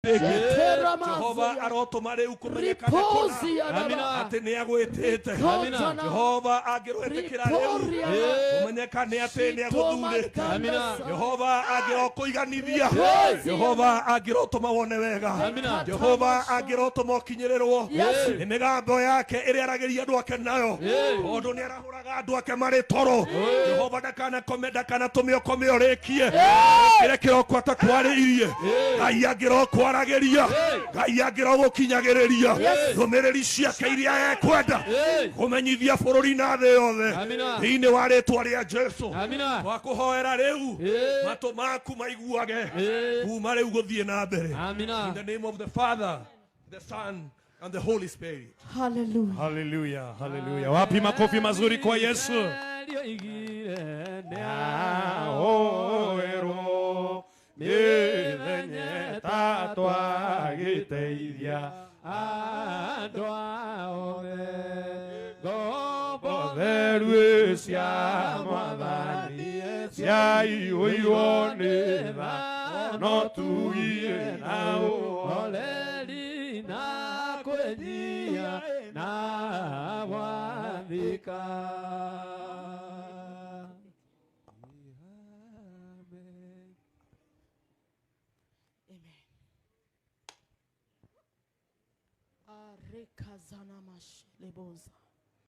Jehova Sheteramazoya. arotũma rĩu kũmenyekane kũna Ripozi Amina. atĩ nĩ agwĩtĩte. Amina. Jehova angĩrwĩtĩkĩra rĩu Riporia. kũmenyekane atĩ nĩ agũthurĩte. Amina. Jehova angĩrokũiganithia. Yes. Jehova angĩrotũma wone wega. Amina. Jehova angĩrotũma ũkinyĩrĩrwo Yes. nĩ mĩgambo yake ĩrĩa aragĩria andũ ake nayo, tondũ nĩ arahũraga andũ ake marĩ toro. Jehova ndakanakome, ndakanatũme ũkome ũrĩkie kĩrĩa kĩroko atakwarĩirie. Ngai angĩrokwaragĩria, Ngai angĩrogũkinyagĩrĩria ndũmĩrĩri ciake iria ekwenda kũmenyithia bũrũri na thĩ yothe Amina. thĩinĩ wa rĩtwa rĩa Jesu. Amina. Twakũhoera rĩu matũ maku maiguage kuma rĩu gũthiĩ na mbere. Amina. In the name of the Father, the Son, and the Holy Spirit. Hallelujah. Haleluya, haleluya. Wapi makofi mazuri kwa Yesu? Oero mĩthenya ĩtatũ agĩteithia Andũ othe ngombo theru cia Mwathani ciaiyũirwo nĩ tha no tugie na ũhoreri na kwĩnyihia na gwathĩka. Amen. Arekazana masheleboza.